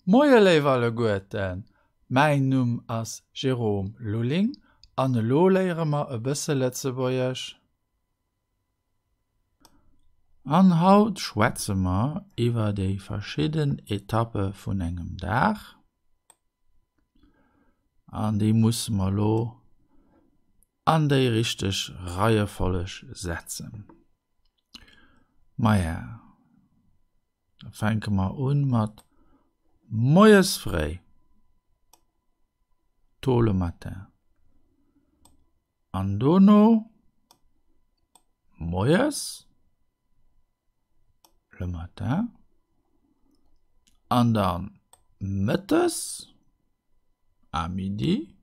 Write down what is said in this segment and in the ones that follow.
Moie léif alleguerten, mäin Numm ass Jérôme Lulling an elo léiere mer e bësse Lëtzebuergesch. An haut schwätze mer iwwer déi verschidden Etappe vun engem Dag. An déi musse mer elo an déi richteg Reiefolleg setzen. Maja, da fänke mer un mat moies fréi, tôt le matin. An dono moies, le matin, an dann mëttes, à midi,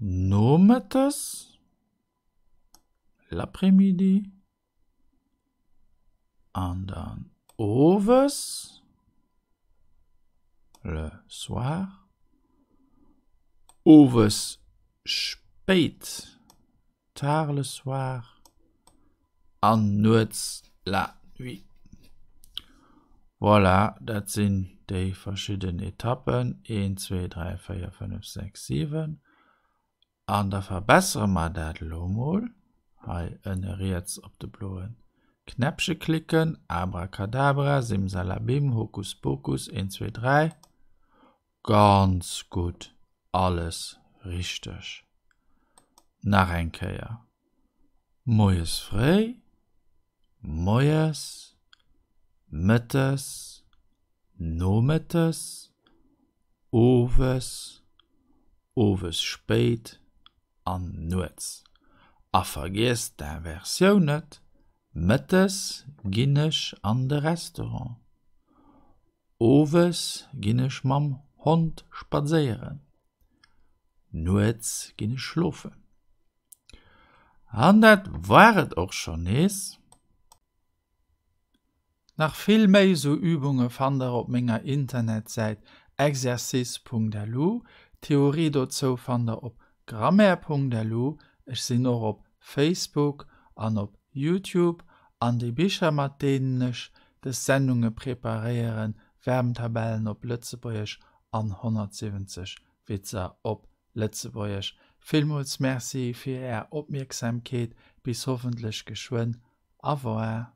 nomëttes, l'après-midi. An dann owes, le soir, owes spéit, tard le soir, an nuets, la nuit. Voilà, dat sinn déi verschidden Etappen, 1, 2, 3, 4, 5, 6, 7. An da verbessere mer dat elo mol, hei ënne riets op de bloe Knäppche klicken, Abracadabra, Simsalabim, Hokuspokus, een, zwee, dräi, ganz gutt, alles richteg. Nach eng Kéier, moies fréi, moies, mëttes, nomëttes, owes, owes spéit an nuets. A vergiesst d'Inversioun net, mëttes ginn ech an de Restaurant, owes ginn ech mam Hond spadséieren, nuets ginn ech schlofen. An dat war et och schonn nees. Nach vill méi sou Übunge fannt der op menger Internetsäit exercice.lu. D'Theorie dozou fannt der op grammaire.lu. Ech sinn och op Facebook an op Youtube. An déi Bicher mat deenen ech des Sendunge preparéieren, Verbntabellen op Lëtzebuergesch an 170 Witzer op Lëtzebuergesch. Villmools Merci fir är Opmierksamkeet. Bis hoffentlech geschwënn. Au revoir.